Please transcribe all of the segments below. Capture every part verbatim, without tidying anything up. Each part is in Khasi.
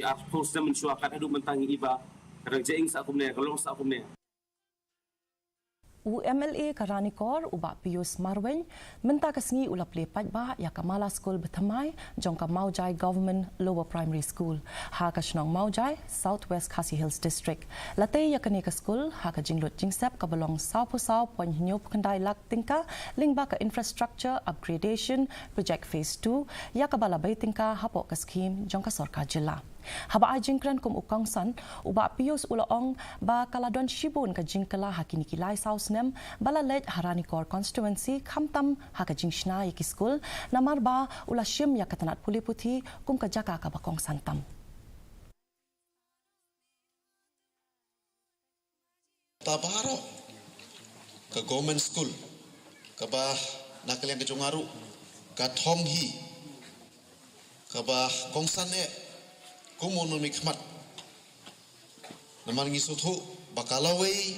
Ar phew snem mynshuwa kat haduh mynta ngi i ba ka dang jingsa kumne, ka long sa kumne. U M L A ka Ranikor, u Bah Pius Marwein, mynta ka sngi u la plie paidbah ïa ka mala skul bathymmai jong ka Mawjai Government Lower Primary School ha ka shnong Mawjai, South West Khasi Hills District. La tei ïa kane ka skul ha ka jinglut jingsep kaba long saw phew saw point hynñiew phew khyndai lak tyngka lyngba ka Infrastructure Upgradation Project Phase two, ïa kaba la bei tyngka hapoh ka skhim jong ka sorkar jylla. Haba ai jingkren kum u kongsan, u Bah Pius u la ong ba ka la don shibun ka jingkylla ha kine ki lai saw snem ba la leit ha Ranikor constituency, khamtam ha ka jingshna ïa ki skul, namar ba u la shim ïa ka tnat pule puthi kum ka jaka kaba kongsan tam. Ta baroh ka government school kaba na ka liang ka jong nga ruh ka thong hi, kaba kongsan eh kum u nongmihkhmat. Namar ngi sngewthuh ba ka lawei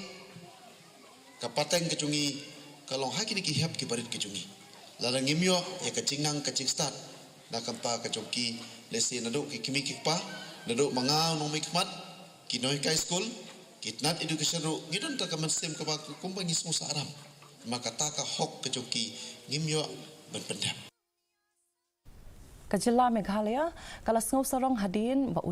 ka pateng ka jong ngi ka long ha kine ki hep ki barit ka jong ngi. Lada ngim ïoh ïa ka jingnang ka jingstad na ka bynta ka jong ki, lehse naduh ki kmie ki kpa, naduh ma nga u nongmihkhmat, ki nonghikai skul, ki tnat education ruh ngi don tang ka mynsiem kaba kumba ngi sngewsarong. Ma kata ka hok ka jong ki ngim ïoh ban pyndep. Ka jylla Meghalaya ka la sngewsarong hadien ba u